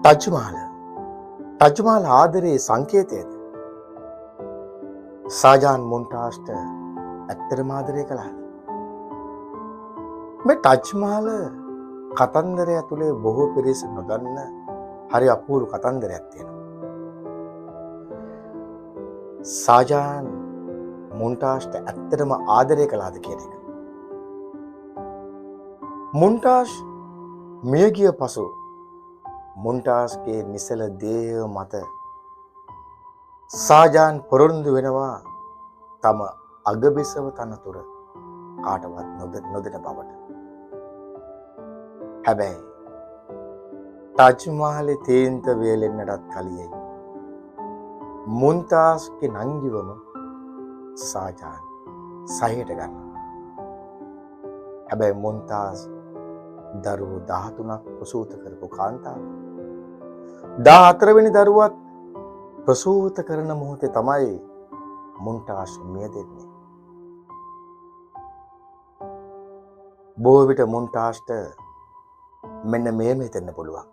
තජ්මහල තජ්මහල ආදරයේ සංකේතයද? ෂාජාන් මුම්ටාස්ට ඇත්තටම ආදරය කළාද? මේ තජ්මහල කතන්දරය ඇතුලේ බොහෝ පිරිස නොදන්න හරි අපූර්ව කතන්දරයක් තියෙනවා. ෂාජාන් මුම්ටාස්ට ඇත්තටම ආදරය කළාද කියන එක. මුම්ටාස් මියගිය පසු මුම්ටාස්ගේ නිසල දේහය මත ෂාජාන් පොරොන්දු වෙනවා තම අගබිසව තනතුර කාටවත් නොදෙන බවට. හැබැයි තාජ්මහලේ තේන්ත වේලෙන්නටත් කලින් මුම්තාස්ගේ නංගිවම ෂාජාන් සහයට ගන්නවා. හැබැයි මුම්තාස් දරුවෝ 13ක් ප්‍රසූත කරපු කාන්තාව. 14 වෙනි දරුවත් ප්‍රසූත කරන මොහොතේ තමයි මුම්තාස් මිය දෙන්නේ. බොහෝ විට මුම්තාස්ට මෙන්න මෙහෙම හිතෙන්න පුළුවන්.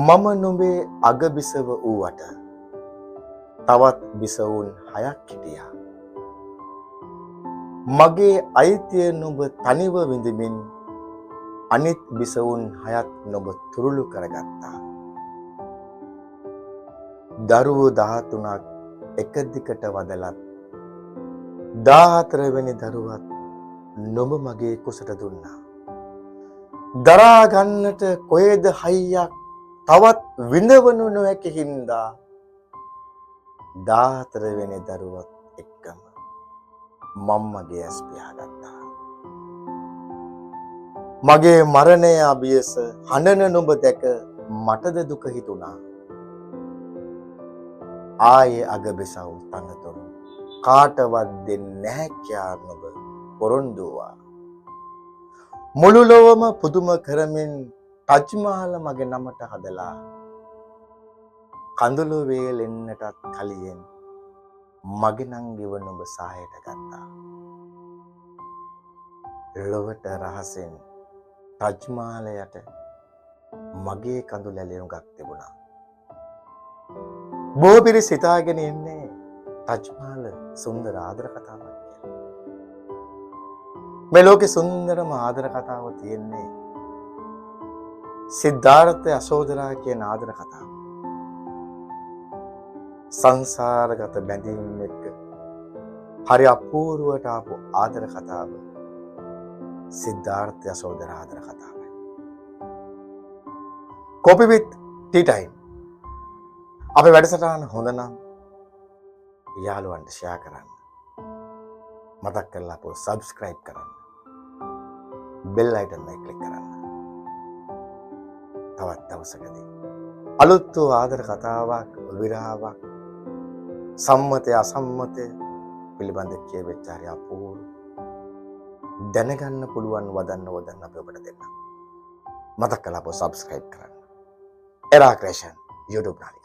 මම නුඹේ අගබිසව වූවට තවත් බිසවුන් 6ක් හිටියා. මගේ අයිතිය නුඹ තනිව විඳිමින් අනිත් බිසවුන් 6ත් නුඹ තුරුළු කරගත්තා. දරුවෝ 13ක් එක දිගට වදලත් 14 වෙනි දරුවත් නුඹ මගේ කුසට දුන්නා. දරා ගන්නට කොහෙද හයියක් තවත් විඳවනු නොහැකි හින්දා 14 වෙනි දරුවත් එක්කම මම මගේ ඇස් පියාගත්තා. මගේ මරණය අභියස හඬන නුඹ දැක මටද දුක හිතුණා. ආයේ අගබිසව් තනතුරු කාටවත් දෙන්නේ නැහැ කියා නුඹ පොරොන්දු වූවා. මුළු ලොවම පුදුම කරමින් තජ්මහල මගේ නමට හදලා කඳුළු වේලෙන්නටත් කලින් මගේ නංගිව නුඹ සහායට ගත්තා. ලොවට රහසෙන් තජ්මහල යට මගේ කඳුළු ඇලි හුඟක් තිබුණා. බොහෝ පිරිස් හිතාගෙන ඉන්නේ තජ්මහල සුන්දර ආදර කතාවක් කියලා. මේ ලෝකේ සුන්දරම ආදර කතාව තියෙන්නේ සිද්ධාර්ථ යශෝදරා කියන ආදර කතාව. සංසාරගත බැඳීම් එක්ක හරි අපූර්වට ආපු ආදර කතාව සිද්ධාර්ථ යශෝදරා ආදර කතාවයි. Coffee with tea time. අපේ වැඩසටහන හොඳ නම් යාළුවන්ට ෂෙයා කරන්න. මතක් කරලා අපව සබ්ස්ක්‍රයිබ් කරන්න. බෙල් අයිකන් එක ක්ලික් කරන්න. තවත් දවසකදී අලුත් වූ ආදර කතාවක්, විරහාවක්, සම්මතය අසම්මතය පිළිබඳ කියවෙච්ච හරි අපූර්ව දැනගන්න පුළුවන් වදන්න වදන්න අපි ඔබට දෙන්න. මතක් කරලා අපව සබ්ස්ක්‍රයිබ් කරන්න. එරා ක්‍රේෂන් YouTube නාලිකාව.